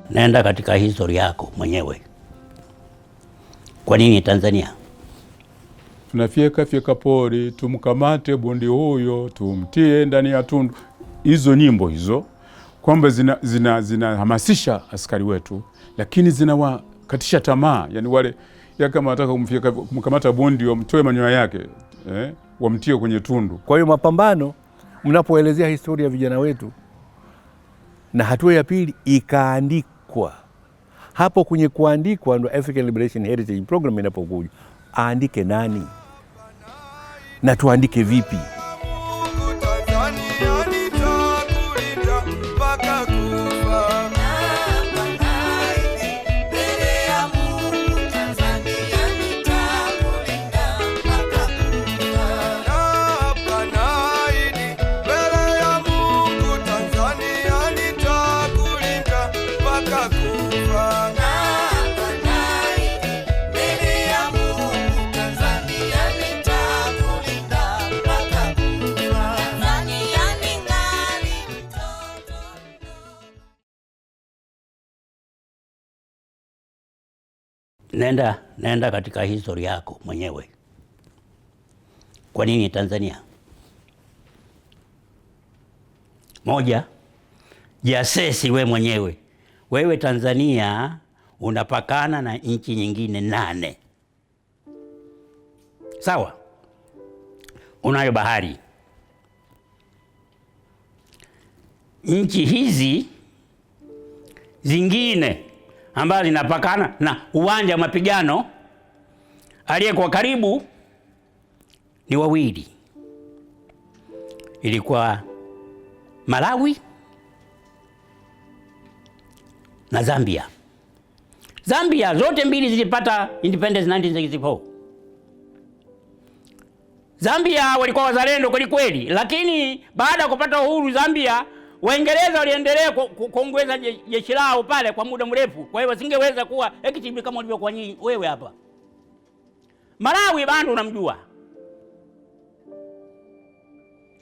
Nenda katika historia yako mwenyewe. Kwa nini Tanzania? Tunafyeka fyeka pori, tumkamate bundi huyo, tumtie ndani ya tundu. Hizo nyimbo hizo kwamba zinahamasisha zina askari wetu, lakini zinawakatisha tamaa, yani wale ya kama wanataka kumkamata bundi wamtoe manyoya yake, wamtie kwenye tundu. Kwa hiyo mapambano, mnapoelezea historia ya vijana wetu, na hatua ya pili ikaandikwa. Hapo kwenye kuandikwa ndo African Liberation Heritage Program inapokuja. Aandike nani na tuandike vipi? Nenda katika historia yako mwenyewe. Kwa nini Tanzania? Moja, jiasesi we mwenyewe. Wewe Tanzania unapakana na nchi nyingine 8. Sawa? Unayo bahari. Nchi hizi zingine ambazo zinapakana na uwanja wa mapigano, aliyekuwa karibu ni wawili. Ilikuwa Malawi na Zambia. Zambia zote mbili zilipata independence 1964. Zambia walikuwa wazalendo kweli kweli, lakini baada ya kupata uhuru Zambia, Waingereza waliendelea kuongeza jeshi lao pale kwa muda mrefu. Kwa hiyo wasingeweza kuwa active kama walivyokuwa nyinyi wewe hapa. Malawi bado unamjua.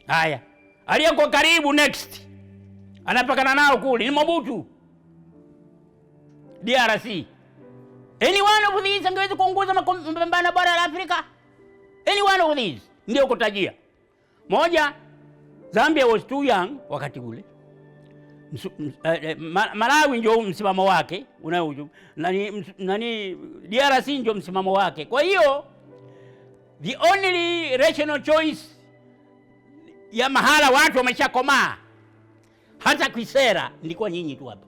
Haya, aliyeko karibu next anapakana nao kule ni Mobutu, DRC. Any one of these angeweza kuongoza mapambano bara la Afrika? Any one of these ndio kutajia. Moja, Zambia was too young wakati ule. Malawi ndio msimamo wake unayo, nani DRC ndio msimamo wake. Kwa hiyo the only rational choice ya mahala watu wameshakomaa hata kisera ndiko nyinyi tu hapa,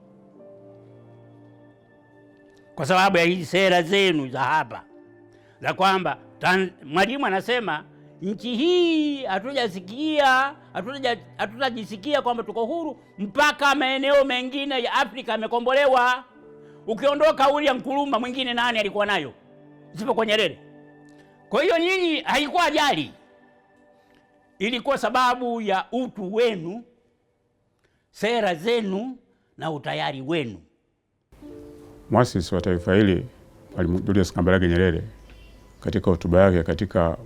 kwa sababu ya hizi sera zenu za hapa za kwamba Mwalimu anasema nchi hii hatujajisikia kwamba tuko huru mpaka maeneo mengine ya Afrika yamekombolewa. Ukiondoka ule Nkrumah, mwingine nani alikuwa nayo isipokuwa Nyerere? Kwa hiyo nyinyi haikuwa ajali, ilikuwa sababu ya utu wenu, sera zenu na utayari wenu. Mwasisi wa taifa hili Mwalimu Julius Kambarage Nyerere katika hotuba yake katika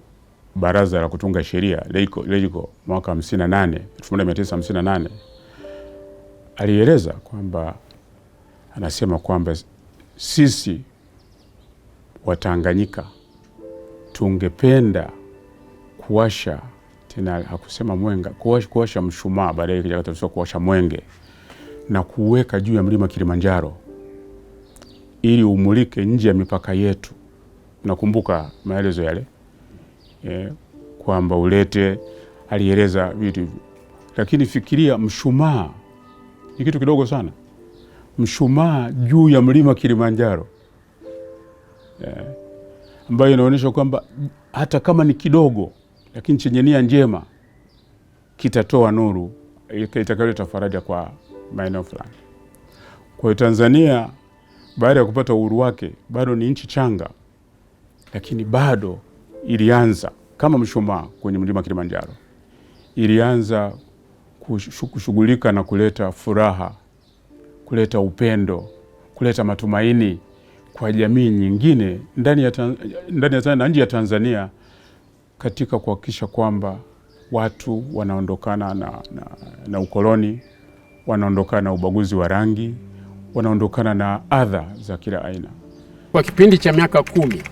Baraza la Kutunga Sheria LegCo mwaka 1958, alieleza kwamba, anasema kwamba sisi Watanganyika tungependa kuwasha, tena hakusema mwenga, kuwasha mshumaa, baadaye ikaja kutafsiriwa kuwasha mwenge, na kuweka juu ya mlima Kilimanjaro ili umulike nje ya mipaka yetu. Nakumbuka maelezo yale, kwamba ulete, alieleza vitu hivyo. Lakini fikiria, mshumaa ni kitu kidogo sana, mshumaa juu ya mlima Kilimanjaro, ambayo inaonyesha kwamba hata kama ni kidogo, lakini chenye nia njema kitatoa nuru itakayoleta faraja kwa maeneo fulani. Kwa hiyo Tanzania baada ya kupata uhuru wake bado ni nchi changa, lakini bado ilianza kama mshumaa kwenye mlima Kilimanjaro, ilianza kushughulika na kuleta furaha, kuleta upendo, kuleta matumaini kwa jamii nyingine ndani ya Tanzania na nje ya Tanzania, katika kuhakikisha kwamba watu wanaondokana na ukoloni, wanaondokana na ubaguzi wa rangi, wanaondokana na adha za kila aina. Kwa kipindi cha miaka 10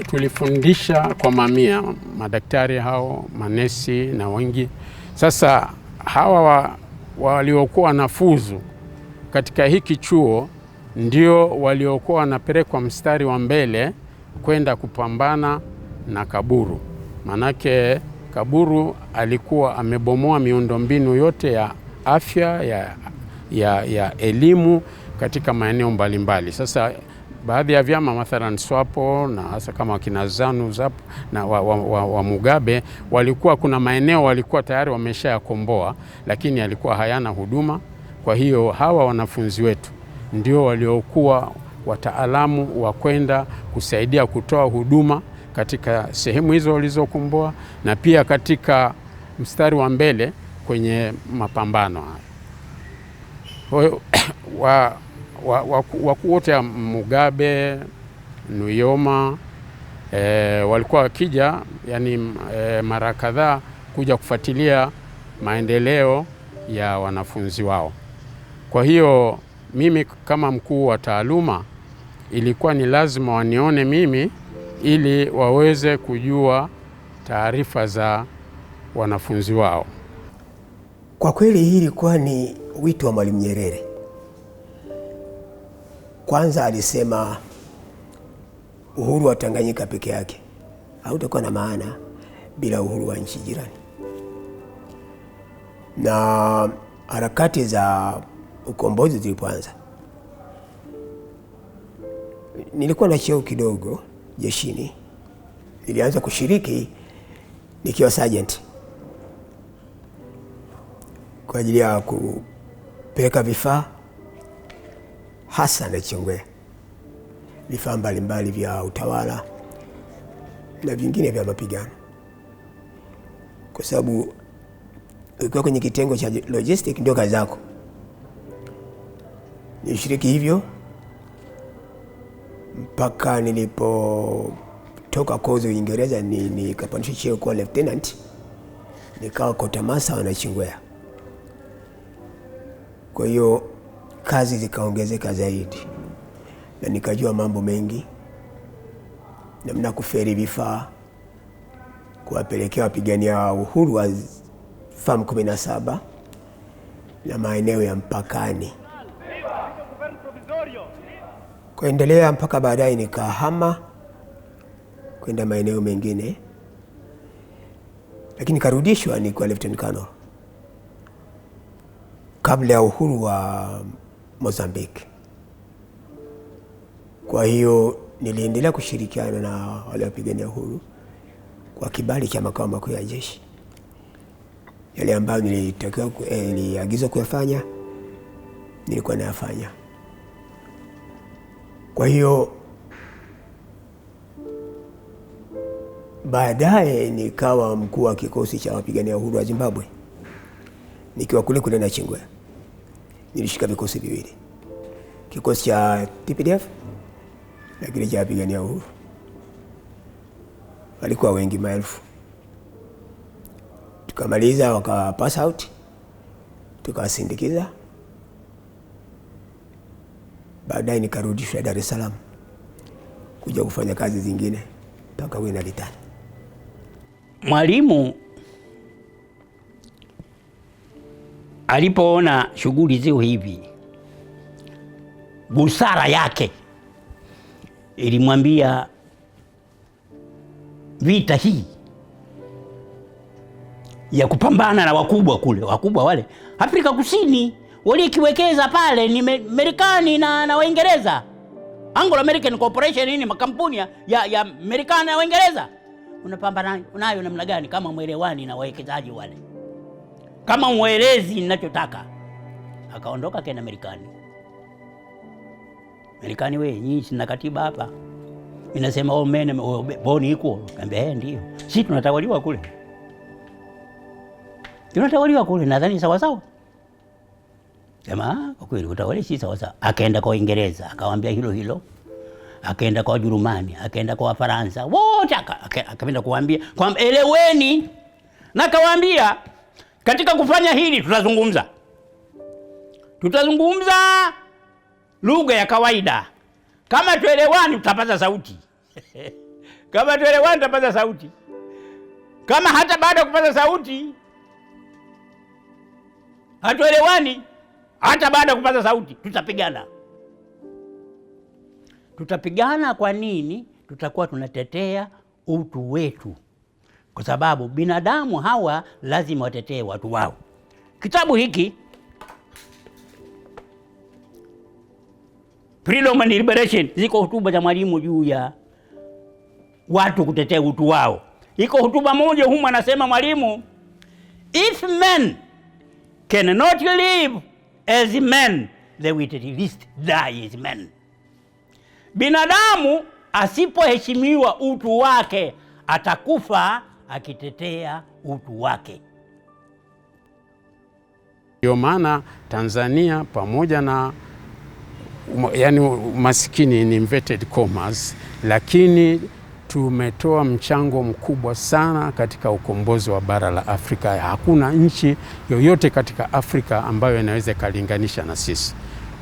tulifundisha kwa mamia madaktari hao, manesi na wengi. Sasa hawa waliokuwa wanafuzu katika hiki chuo ndio waliokuwa wanapelekwa mstari wa mbele kwenda kupambana na Kaburu. Manake Kaburu alikuwa amebomoa miundombinu yote ya afya, ya elimu katika maeneo mbalimbali. Sasa baadhi ya vyama mathalan SWAPO na hasa kama kina ZANU ZAPU na wa Mugabe walikuwa kuna maeneo walikuwa tayari wameshayakomboa, lakini yalikuwa hayana huduma. Kwa hiyo hawa wanafunzi wetu ndio waliokuwa wataalamu wa kwenda kusaidia kutoa huduma katika sehemu hizo walizokomboa na pia katika mstari wa mbele kwenye mapambano haya. Kwa hiyo wakuu wote ya Mugabe, Nujoma walikuwa wakija yani, mara kadhaa kuja kufuatilia maendeleo ya wanafunzi wao. Kwa hiyo mimi kama mkuu wa taaluma ilikuwa ni lazima wanione mimi ili waweze kujua taarifa za wanafunzi wao. Kwa kweli hii ilikuwa ni wito wa Mwalimu Nyerere. Kwanza alisema uhuru wa Tanganyika peke yake hautakuwa na maana bila uhuru wa nchi jirani. Na harakati za ukombozi zilipoanza, nilikuwa na cheo kidogo jeshini. Nilianza kushiriki nikiwa sergeant kwa ajili ya kupeleka vifaa hasa Nachingwea, vifaa mbalimbali vya utawala na vingine vya mapigano, kwa sababu ukiwa kwenye kitengo cha logistic ndio kazi zako. Nilishiriki hivyo mpaka nilipotoka kozi Uingereza, nikapandishwa cheo kuwa lieutenant, nikawa quartermaster wa Nachingwea. Kwa hiyo kazi zikaongezeka zaidi na nikajua mambo mengi, namna kuferi vifaa, kuwapelekea wapigania uhuru wa famu 17 na maeneo ya mpakani. Kuendelea mpaka baadaye nikahama kwenda maeneo mengine, lakini karudishwa nikiwa Lieutenant Colonel kabla ya uhuru wa Mozambique. Kwa hiyo niliendelea kushirikiana na wale wapigania uhuru kwa kibali cha makao makuu ya jeshi. Yale ambayo nilitakiwa niliagizwa kuyafanya nilikuwa nayafanya. Kwa hiyo baadaye nikawa mkuu wa kikosi cha wapigania uhuru wa Zimbabwe nikiwa kule kule Nachingwea. Nilishika vikosi viwili, kikosi cha TPDF na kile cha wapigania uhuru. Walikuwa wengi, maelfu. Tukamaliza waka pass out, tukawasindikiza. Baadaye nikarudishwa Dar es Salaam kuja kufanya kazi zingine mpaka wina litani. Mwalimu alipoona shughuli zio hivi, busara yake ilimwambia vita hii ya kupambana na wakubwa kule, wakubwa wale Afrika Kusini walikiwekeza pale ni Marekani na Waingereza, Anglo American Corporation, ni makampuni ya Marekani na Waingereza. Unapambana nayo namna gani kama mwelewani na wawekezaji wale, kama mwelezi ninachotaka? Akaondoka kena Marekani. Marekani, we nyinyi sina katiba hapa inasema all men born equal. Kaambia ndio, sisi tunatawaliwa kule, tunatawaliwa kule, nadhani sawa sawa. Jamaa kwa kweli utawali si sawa sawa. Akaenda kwa Uingereza akawaambia hilo hilo, akaenda kwa Wajerumani, akaenda kwa Wafaransa, wote akaenda kuwaambia kwamba eleweni, na akawaambia katika kufanya hili tutazungumza, Tutazungumza lugha ya kawaida. Kama tuelewani, tutapaza sauti. Kama tuelewani, tutapaza sauti. Kama hata baada ya kupaza sauti hatuelewani, hata baada ya kupaza sauti tutapigana. Tutapigana kwa nini? Tutakuwa tunatetea utu wetu, kwa sababu binadamu hawa lazima watetee watu wao. Kitabu hiki Freedom and Liberation, ziko hotuba za Mwalimu juu ya watu kutetea utu wao. Iko hotuba moja humu anasema Mwalimu, if men cannot live as men, they will at least die as men. Binadamu asipoheshimiwa utu wake atakufa akitetea utu wake. Ndio maana Tanzania pamoja na yani umasikini in inverted commas, lakini tumetoa mchango mkubwa sana katika ukombozi wa bara la Afrika. Hakuna nchi yoyote katika Afrika ambayo inaweza ikalinganisha na sisi.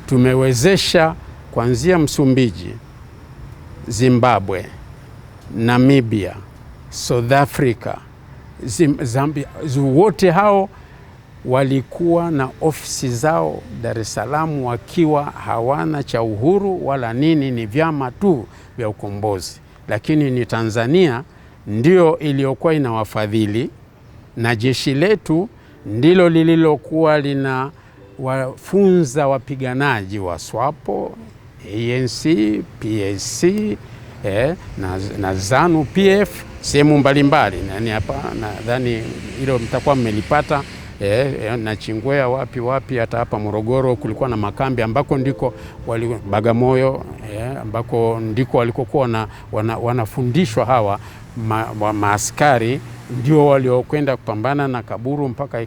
Tumewezesha kuanzia Msumbiji, Zimbabwe, Namibia, South Africa, Zambia, wote hao walikuwa na ofisi zao Dar es Salaam wakiwa hawana cha uhuru wala nini, ni vyama tu vya ukombozi. Lakini ni Tanzania ndio iliyokuwa inawafadhili na jeshi letu ndilo lililokuwa linawafunza wapiganaji wa SWAPO, ANC, PAC, na ZANU PF sehemu mbalimbali. Yani hapa nadhani hilo mtakuwa mmelipata. Na Chingwea wapi wapi, hata hapa Morogoro kulikuwa na makambi ambako ndiko Bagamoyo, ambako ndiko walikokuwa wanafundishwa hawa maaskari ndio waliokwenda kupambana na Kaburu mpaka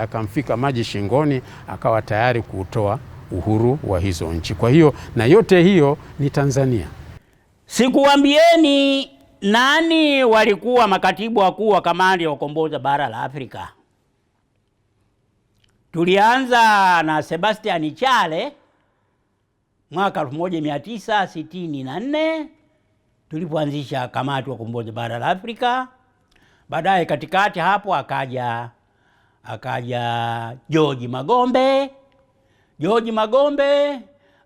akamfika maji shingoni, akawa tayari kuutoa uhuru wa hizo nchi. Kwa hiyo na yote hiyo ni Tanzania. Sikuambieni nani walikuwa makatibu wakuu wa kamandi ya ukombozi bara la Afrika. Tulianza na Sebastian Chale mwaka 1964 tulipoanzisha kamati ya ukombozi bara la Afrika. Baadaye katikati hapo akaja George Magombe. George Magombe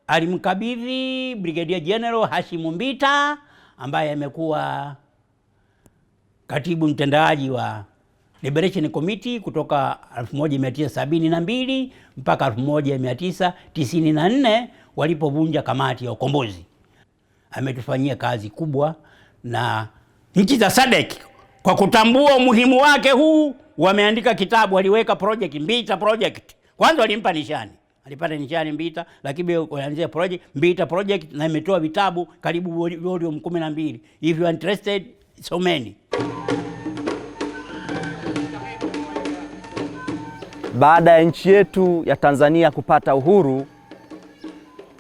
alimkabidhi Brigadier General Hashim Mbita ambaye amekuwa katibu mtendaji wa Liberation Committee kutoka 1972 mpaka 1994 walipovunja kamati ya ukombozi. Ametufanyia kazi kubwa, na nchi za SADC kwa kutambua umuhimu wake huu wameandika kitabu, waliweka project Mbita project. Kwanza walimpa nishani, alipata nishani Mbita, lakini walianzia project Mbita project na imetoa vitabu karibu volume 12. If you are interested, so many. Baada ya nchi yetu ya Tanzania kupata uhuru,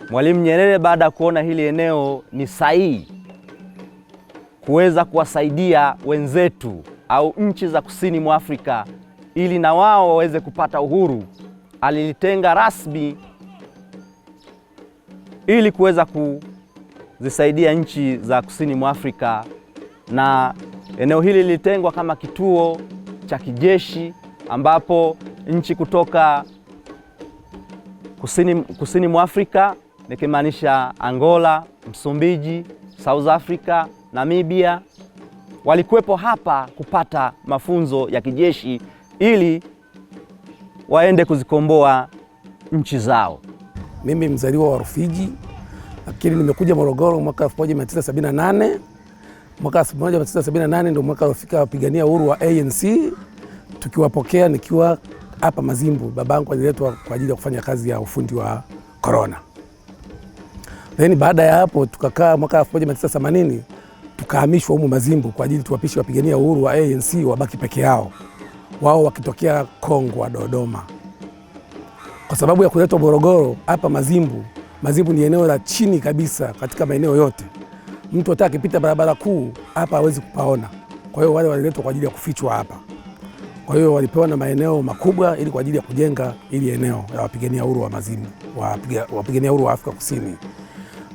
Mwalimu Nyerere baada ya kuona hili eneo ni sahihi kuweza kuwasaidia wenzetu au nchi za kusini mwa Afrika ili na wao waweze kupata uhuru, alilitenga rasmi ili kuweza kuzisaidia nchi za kusini mwa Afrika, na eneo hili lilitengwa kama kituo cha kijeshi ambapo nchi kutoka kusini mwa Afrika, nikimaanisha Angola, Msumbiji, South Africa, Namibia, walikuwepo hapa kupata mafunzo ya kijeshi ili waende kuzikomboa nchi zao. Mimi mzaliwa wa Rufiji, lakini nimekuja Morogoro mwaka 1978. Mwaka 1978 ndio mwaka ulifika wapigania uhuru wa ANC, tukiwapokea nikiwa hapa Mazimbu. Babangu aliletwa kwa ajili ya kufanya kazi ya ufundi wa corona. Then baada ya hapo tukakaa mwaka 1980 tukahamishwa humu Mazimbu kwa ajili tuwapishe wapigania uhuru wa ANC wabaki peke yao, wao wakitokea Kongwa Dodoma. Kwa sababu ya kuletwa Morogoro hapa Mazimbu, Mazimbu ni eneo la chini kabisa katika maeneo yote. Mtu hata akipita barabara kuu hapa hawezi kupaona. Kwa hiyo wale waliletwa kwa ajili ya kufichwa hapa. Kwa hiyo walipewa na maeneo makubwa ili kwa ajili ya kujenga ili eneo la wapigania uhuru wa Mazimbu, wapigania uhuru wa Afrika Kusini.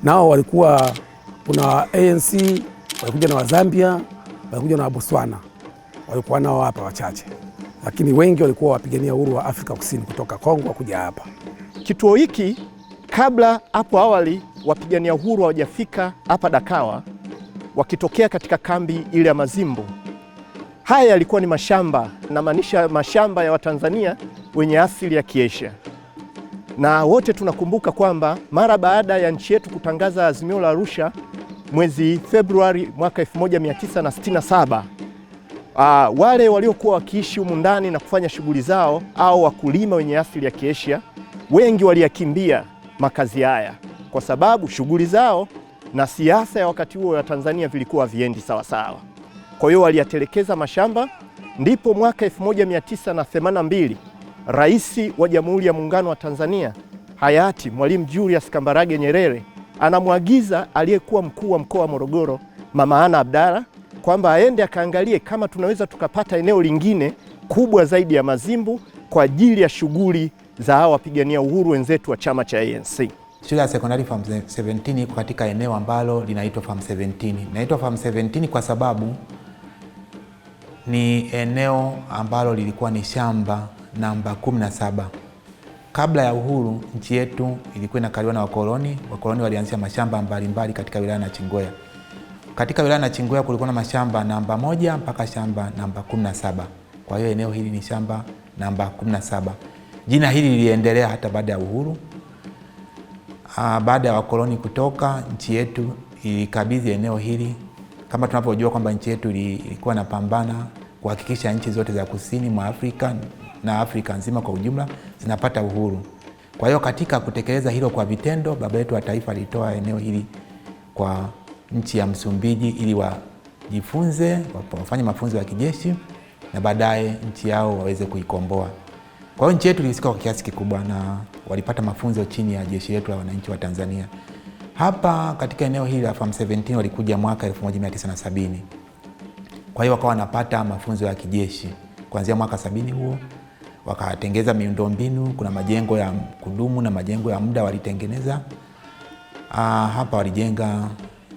Nao walikuwa kuna ANC, walikuja na Wazambia, walikuja na Botswana, walikuwa nao hapa wachache, lakini wengi walikuwa wapigania uhuru wa Afrika Kusini kutoka Kongo kuja hapa. Kituo hiki kabla hapo awali wapigania uhuru hawajafika hapa Dakawa, wakitokea katika kambi ile ya Mazimbu. Haya yalikuwa ni mashamba, namaanisha mashamba ya Watanzania wenye asili ya Kiasia. Na wote tunakumbuka kwamba mara baada ya nchi yetu kutangaza azimio la Arusha mwezi Februari mwaka 1967, wale waliokuwa wakiishi humu ndani na kufanya shughuli zao au wakulima wenye asili ya Kiasia wengi waliyakimbia makazi haya kwa sababu shughuli zao na siasa ya wakati huo ya Tanzania vilikuwa viendi sawa sawa. Kwa hiyo waliyatelekeza mashamba. Ndipo mwaka 1982 Rais wa Jamhuri ya Muungano wa Tanzania hayati Mwalimu Julius Kambarage Nyerere anamwagiza aliyekuwa mkuu wa mkoa wa Morogoro Mama Ana Abdalla kwamba aende akaangalie kama tunaweza tukapata eneo lingine kubwa zaidi ya Mazimbu kwa ajili ya shughuli za hawa wapigania uhuru wenzetu wa chama cha ANC. Shule ya sekondari Form 17 iko katika eneo ambalo linaitwa Form 17. Inaitwa Form 17 kwa sababu ni eneo ambalo lilikuwa ni shamba namba 17. Kabla ya uhuru nchi yetu ilikuwa inakaliwa na wakoloni. Wakoloni walianzisha mashamba mbalimbali katika wilaya ya Nachingwea. Katika wilaya ya Nachingwea kulikuwa na mashamba namba 1 mpaka shamba namba 17. Kwa hiyo eneo hili ni shamba namba 17. Jina hili liliendelea hata baada ya uhuru. Baada ya wakoloni kutoka, nchi yetu ilikabidhi eneo hili. Kama tunavyojua kwamba nchi yetu ilikuwa inapambana kuhakikisha nchi zote za kusini mwa Afrika na Afrika nzima kwa ujumla zinapata uhuru. Kwa hiyo katika kutekeleza hilo kwa vitendo, baba yetu wa taifa alitoa eneo hili kwa nchi ya Msumbiji ili wajifunze, wafanye mafunzo ya kijeshi na baadaye nchi yao waweze kuikomboa. Kwa hiyo nchi yetu ilihusika kwa kiasi kikubwa na walipata mafunzo chini ya jeshi letu la wananchi wa Tanzania. Hapa katika eneo hili la Form 17 walikuja mwaka 1970. Kwa hiyo wakawa wanapata mafunzo ya kijeshi kuanzia mwaka 70 huo. Wakatengeza miundombinu, kuna majengo ya kudumu na majengo ya muda walitengeneza. Hapa walijenga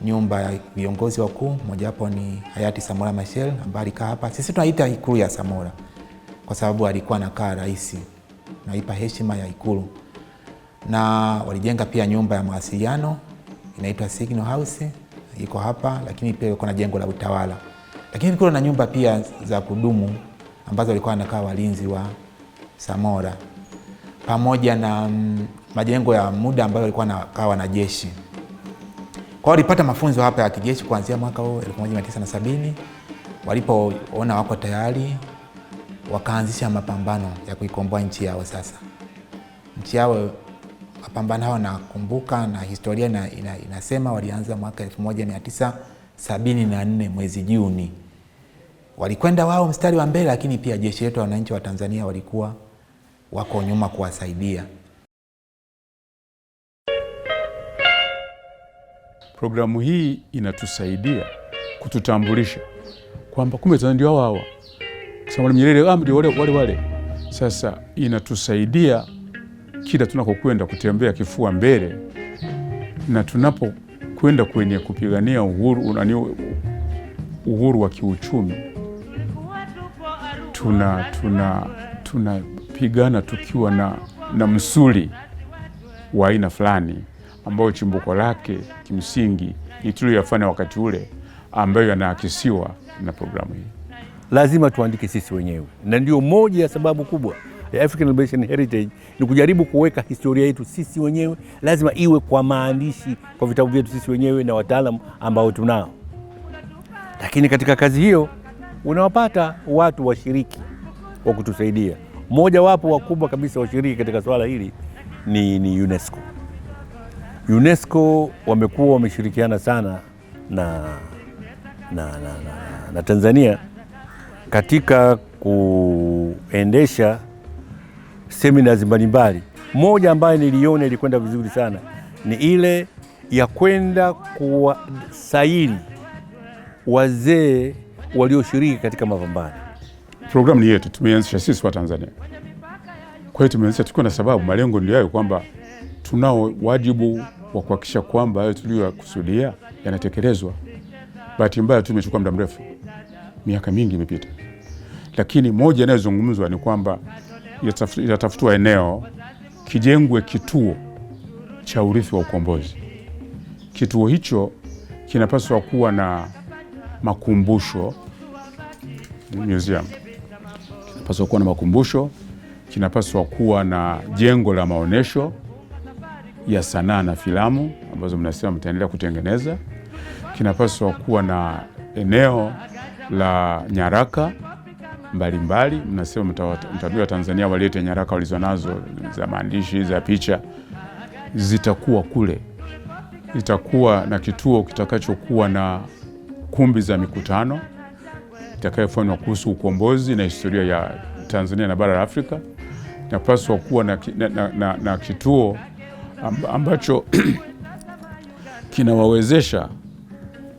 nyumba ya viongozi wakuu, mmoja wapo ni hayati Samora Machel ambaye alikaa hapa. Sisi tunaita ikulu ya Samora kwa sababu alikuwa anakaa rais, naipa heshima ya ikulu. Na walijenga pia nyumba ya mawasiliano inaitwa Signal House, iko hapa, lakini pia kuna jengo la utawala. Lakini kuna na nyumba pia za kudumu ambazo walikuwa wanakaa walinzi wa Samora, pamoja na majengo ya muda ambayo walikuwa wanakaa wanajeshi. Kwa hiyo walipata mafunzo hapa ya kijeshi kuanzia mwaka 1970. Walipoona wako tayari wakaanzisha mapambano ya kuikomboa nchi yao. Sasa nchi yao, mapambano hayo nakumbuka na historia inasema walianza mwaka 1974 mwezi Juni. Walikwenda wao mstari wa mbele, lakini pia jeshi letu la wananchi wa Tanzania walikuwa wako nyuma kuwasaidia. Programu hii inatusaidia kututambulisha kwamba kumbe Tanzania ndio hawa hawa. Mwalimu Nyerere ndio wale wale. Sasa inatusaidia kila tunakokwenda kutembea kifua mbele, na tunapokwenda kwenye kupigania uhuru, uhuru wa kiuchumi, tunapigana tukiwa na msuli wa aina fulani ambao chimbuko lake kimsingi ni tuliyofanya wakati ule, ambayo yanaakisiwa na programu hii. Lazima tuandike sisi wenyewe, na ndio moja ya sababu kubwa ya African Liberation Heritage ni kujaribu kuweka historia yetu sisi wenyewe. Lazima iwe kwa maandishi, kwa vitabu vyetu sisi wenyewe na wataalamu ambao tunao. Lakini katika kazi hiyo unawapata watu washiriki wa kutusaidia. Mmoja wapo wakubwa kabisa washiriki katika swala hili ni UNESCO. UNESCO wamekuwa wameshirikiana sana na Tanzania katika kuendesha seminars mbalimbali. Moja ambayo niliona ilikwenda vizuri sana ni ile ya kwenda kuwasaili wazee walioshiriki katika mapambano. Programu ni yetu, tumeianzisha sisi wa Tanzania. Kwa hiyo tumeanzisha tukiwa na sababu, malengo ndio hayo, kwamba tunao wajibu wa kuhakikisha kwamba hayo tuliyokusudia yanatekelezwa. Bahati mbaya tu imechukua muda mrefu, miaka mingi imepita. Lakini moja inayozungumzwa ni kwamba itatafutwa eneo kijengwe kituo cha urithi wa ukombozi. Kituo hicho kinapaswa kuwa na makumbusho, museum. Kinapaswa kuwa na makumbusho, kinapaswa kuwa na jengo la maonesho ya sanaa na filamu ambazo mnasema mtaendelea kutengeneza. Kinapaswa kuwa na eneo la nyaraka mbalimbali, mnasema mtaambiwa Tanzania walete nyaraka walizonazo za maandishi, za picha, zitakuwa kule. Itakuwa na kituo kitakachokuwa na kumbi za mikutano itakayofanywa kuhusu ukombozi na historia ya Tanzania na bara la Afrika. Inapaswa kuwa na kituo ambacho kinawawezesha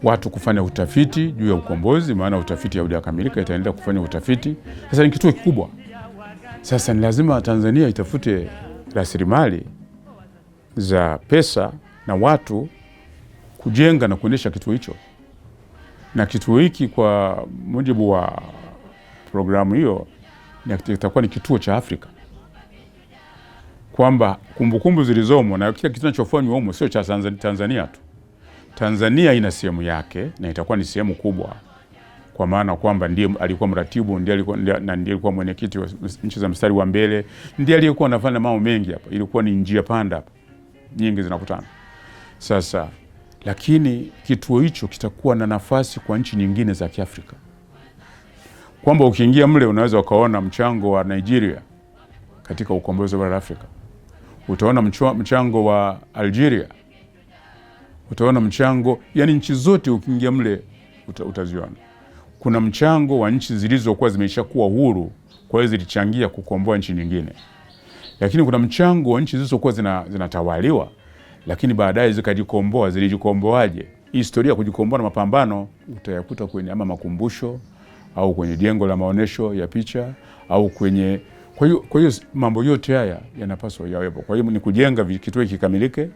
watu kufanya utafiti juu ya ukombozi, maana utafiti haujakamilika, itaendelea kufanya utafiti. Sasa ni kituo kikubwa. Sasa ni lazima Tanzania itafute rasilimali za pesa na watu kujenga na kuendesha kituo hicho. Na kituo hiki kwa mujibu wa programu hiyo itakuwa ni kituo cha Afrika, kwamba kumbukumbu zilizomo na kila kitu kinachofanywa humo sio cha Tanzania tu. Tanzania ina sehemu yake na itakuwa ni sehemu kubwa, kwa maana kwamba ndiye alikuwa mratibu, ndiye alikuwa na ndiye alikuwa mwenyekiti wa nchi za mstari wa mbele, ndiye aliyekuwa anafanya mambo mengi hapa. Ilikuwa ni njia panda hapa, nyingi zinakutana. Sasa lakini kituo hicho kitakuwa na nafasi kwa nchi nyingine za Kiafrika, kwamba ukiingia mle unaweza ukaona mchango wa Nigeria katika ukombozi wa bara la Afrika, utaona mchango wa Algeria, utaona mchango, yani nchi zote ukiingia mle utaziona. Kuna mchango wa nchi zilizokuwa zimeshakuwa huru, kwa hiyo zilichangia kukomboa nchi nyingine. Lakini kuna mchango wa nchi zilizokuwa zinatawaliwa lakini baadaye zikajikomboa. Zilijikomboaje? Historia kujikomboa na mapambano utayakuta kwenye ama makumbusho au kwenye jengo la maonesho ya picha au kwenye, kwa hiyo mambo yote haya yanapaswa yawepo. Kwa hiyo ni kujenga kituo kikamilike,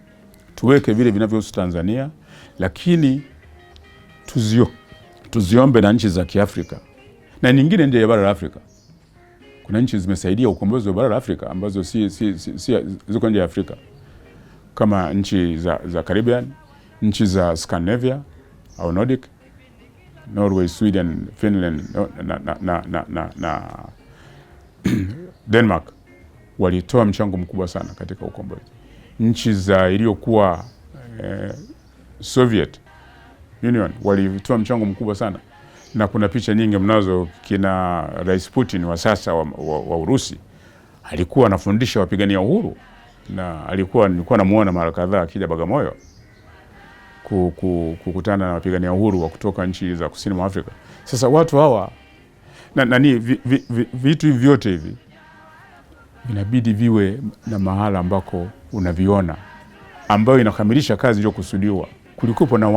tuweke vile vinavyohusu Tanzania, lakini tuziombe na nchi za Kiafrika na nyingine nje ya bara la Afrika. Kuna nchi zimesaidia ukombozi wa bara la Afrika ambazo si ziko nje ya Afrika, kama nchi za Caribbean, nchi za Scandinavia au Nordic, Norway, Sweden, Finland na Denmark walitoa mchango mkubwa sana katika ukombozi. Nchi za iliyokuwa Soviet Union walitoa mchango mkubwa sana, na kuna picha nyingi mnazo kina Rais Putin wa sasa wa Urusi alikuwa anafundisha wapigania uhuru, na nilikuwa namuona mara kadhaa akija Bagamoyo kukutana na wapigania uhuru wa kutoka nchi za kusini mwa Afrika. Sasa watu hawa vitu hivi vyote hivi inabidi viwe na mahala ambako unaviona, ambayo inakamilisha kazi iliyokusudiwa. Kulikuwa na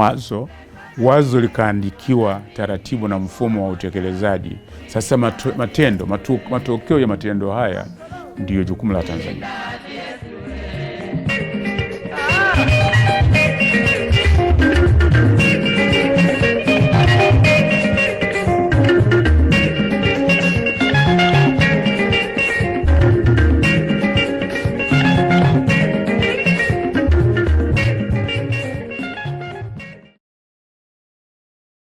wazo likaandikiwa taratibu na mfumo wa utekelezaji. Sasa matokeo ya matendo haya ndiyo jukumu la Tanzania.